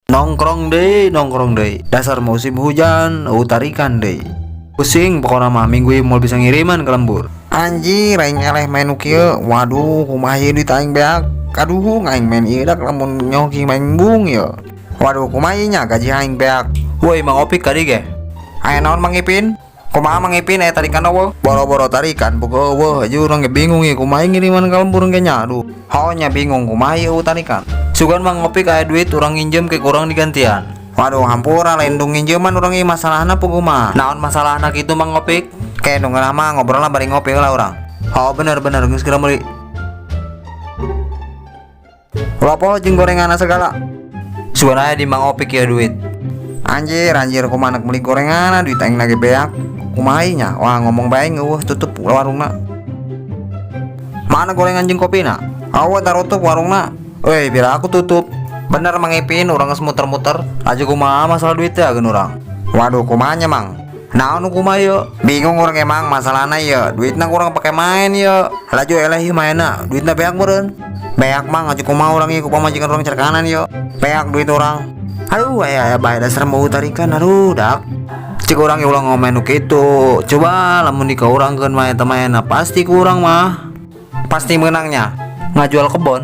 Nongkrong deui, nongkrong deui. Dasar musim hujan, tarikan deui. Pusing pokoknya mah, minggu ieu moal bisa ngiriman ke lembur. Anjir, aing eleh main nu kieu. Waduh, kumaha ieu duit aing beak? Aduh, aing main ieu dak lamun nyoki main bung ieu. Waduh, kumaha ieu nya, gaji aing beak. Woi, Mang Opik, kadi ge. Aya naon, Mang Ipin? Kumaha, Mang Ipin, aya tarikan euweuh? Boro-boro tarikan, puguh euweuh. Aja urang ge bingung ieu kumaha ngiriman ka lembur ge nya. Aduh. Ho nya, bingung kumaha ieu tarikan. Sugan Mang Opik aya duit, urang nginjem ke kurang digantian. Waduh, hampura, lain dung nginjeman urang ieu, masalahna puguh mah. Naon masalahna kitu, Mang Opik? Kayak nu ngeunah mah ngobrol lah bari ngopi lah urang. Oh, bener bener, geus kira meuli. Lopo jeung gorenganna segala. Sugan aya di Mang Opik ya duit. Anjir, anjir, kumaha nak meuli gorengan, duit aing lagi beak. Kumaha ieu nya? Wah, ngomong bae euweuh, tutup warungna. Mana gorengan jeung kopina? Awa tarutup warungna. Weh, pira aku tutup. Bener, Mang Ipin, urang geus muter-muter. Aja kumaha masalah duit ya geun urang. Waduh, kumaha nya, Mang? Naon nu kumaha ieu? Bingung urang emang masalahna ieu. Duitna kurang pake main ieu. Laju eleh ieu mainna, duitna beak meureun. Beak, Mang, aja kumaha urang ieu, ku pamajikan urang cerkanan ieu. Beak duit urang. Aduh, aya aya bae, dasar mau tarikan, aduh dak. Cik urang ulah ngomen nu kitu. Coba lamun di ka urang keun mah eta mainna pasti kurang mah. Pasti menangnya. Ngajual kebon.